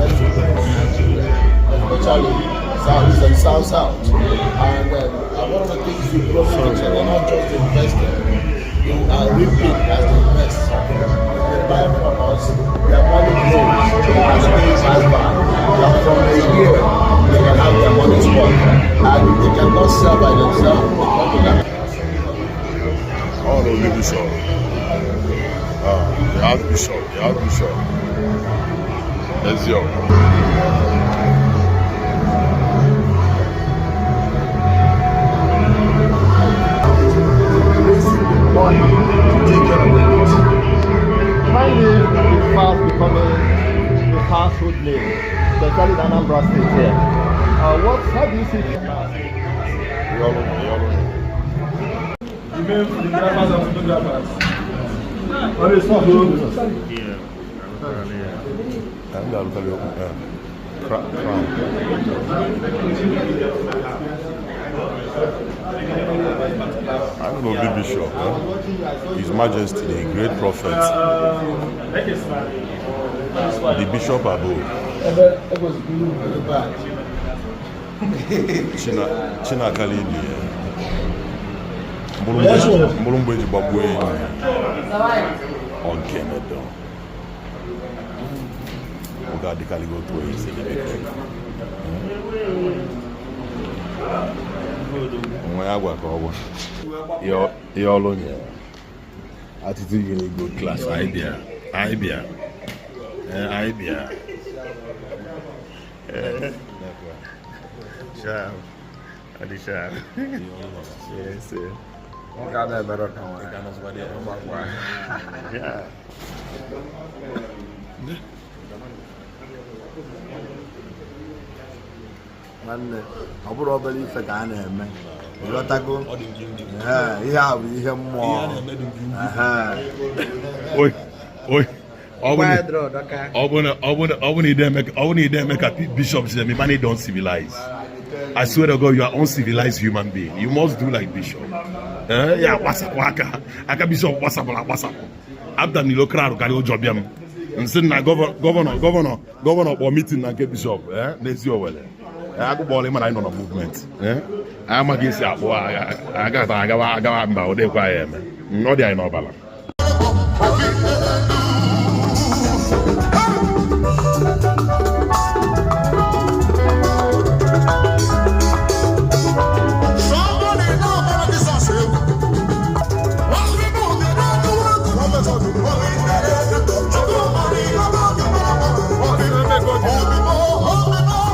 investing in Nigeria, especially South and South South. And one of the things you promise is that they're not just investing, you are reaping as they invest. They buy from us, their money grows as days pass by. And from a year, they can have their money's worth. And if they cannot sell by themselves, they come to them. All the bishop. Ah, the archbishop, the archbishop. Eziokwu. Raising the money to take care of the youth. Finally, is fast becoming a household name, especially in Anambra State here. How do you see it? Ihe ọrụ na ihe ọrụ na. The main photographers and photographers. Always follow. Ka m ga-alụkarị okwu crown. I don't know the bishop, eh? His Majesty, the great prophet, the bishop above, China Chinakali ibi ya. Mkpụrụ mgbe eji gbagbuo enyi ya. Ogenedo. Oge adịkarịghị otu onye si dị biko. Nwa ya gwa ka ọ gwa. Ihe ọlụ nye. Attitude unit good class. Anyị bịa. Anyị bịa. Anyị bịa. Sharp. Ọ dị sharp. Yes, sir. Nwoke a na-emere ka nwaanyị. Yeah. Nwanne, ọ bụrụ obere ife ka a na-eme, ịghọtago? Ee, ihe a bụ ihe mmụọ. Ehe. Oi, oi. Ọ bụ na ị eme ka bishop si eme, man, don't civilize. I swear to God, you are uncivilized human being. You must do like bishop. Eh, ya gbasapụ aka. Aka bishop gbasapụrụ agbasapụ. Abda n'ilo crowd karịa ụjọ bịa m. Nsị na gọvanọ kpọọ meeting na nke bishop, eh, n'ezi Owere. Eh, agụkpọọla ịma na anyị nọ na movement. Eh, anyị amaghị esi akpụ agata agawa agawa mba, ọ dịkwa ya eme. Ọ dị anyị n'ọbara.